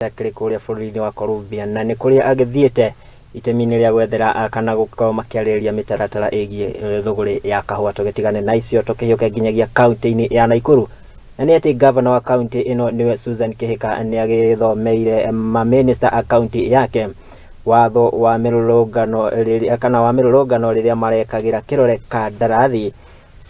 Akĩrĩ kũrĩa bũrũri-inĩ wa Colombia na nĩ kũrĩa agĩthiĩte itemi-inĩ rĩa gwethera kana gũkorwo makĩarĩrĩria mĩtaratara ĩgiĩ thũgũrĩ ya kahũa. Tũgĩtigane na icio tũkĩhiũke nginyagia kaunti-inĩ ya Nakuru, na nĩ atĩ gavana wa kaunti ĩno nĩwe Susan Kihika nĩ agĩthomeire mamĩnĩsta a kaunti yake watho wa mĩrũrũngano rĩrĩa kana wa mĩrũrũngano rĩrĩa marekagĩra kĩrore kandarathi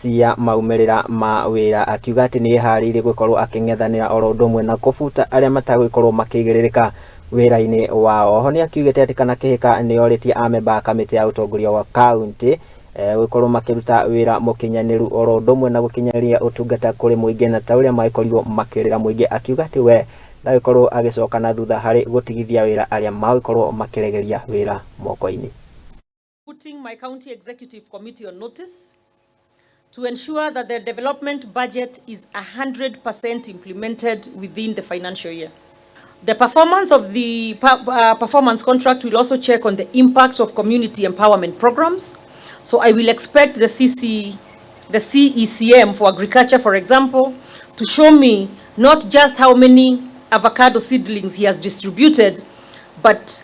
cia maumĩrĩra ma wĩra, akiuga atĩ nĩ eharĩirie gũkorwo akĩng'ethanĩra oro ũndũ ũmwe na kũbuta arĩa matagũgĩkorwo makĩigĩrĩrĩka wĩra-inĩ wao. Oho nĩ akiugĩte atĩ kana Kihika nĩ orĩtie amemba a kamĩtĩ ya ũtongoria wa kaunti gũkorwo makĩruta wĩra mũkinyanĩru oro ũndũ ũmwe na gũkinyanĩria ũtungata kũrĩ mũingĩ na ta ũrĩa magĩkorirwo makĩrĩra mũingĩ, akiuga atĩ we ndagĩkorwo agĩcoka na thutha harĩ gũtigithia wĩra arĩa magĩkorwo makĩregeria wĩra moko-inĩ. Putting my county executive committee on notice to ensure that the development budget is 100% implemented within the financial year. The performance of the performance contract will also check on the impact of community empowerment programs. So I will expect the CECM for agriculture, for example, to show me not just how many avocado seedlings he has distributed, but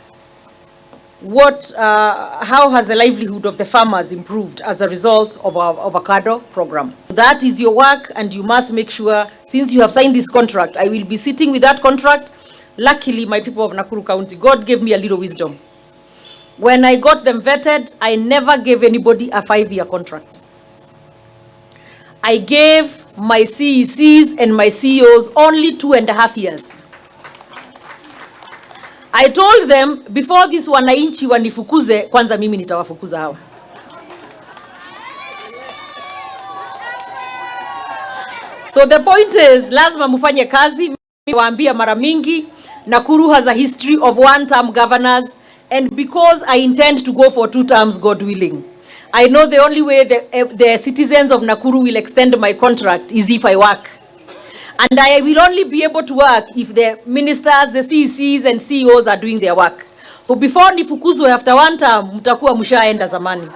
how has the livelihood of the farmers improved as a result of our avocado program. That is your work, and you must make sure, since you have signed this contract, I will be sitting with that contract. Luckily, my people of Nakuru County, God gave me a little wisdom. When I got them vetted, I never gave anybody a 5-year contract. I gave my CECs and my CEOs only 2.5 years. I told them, before this wananchi wanifukuze, kwanza mimi nitawafukuza hawa. So the point is, lazima mufanye kazi. Waambia mara mingi, Nakuru has a history of one-term governors, and because I intend to go for 2 terms, God willing, I know the only way the citizens of Nakuru will extend my contract is if I work. And I will only be able to work if the ministers, the CECs and CEOs are doing their work. So before nifukuzwe after 1 term, mtakuwa mshaenda zamani.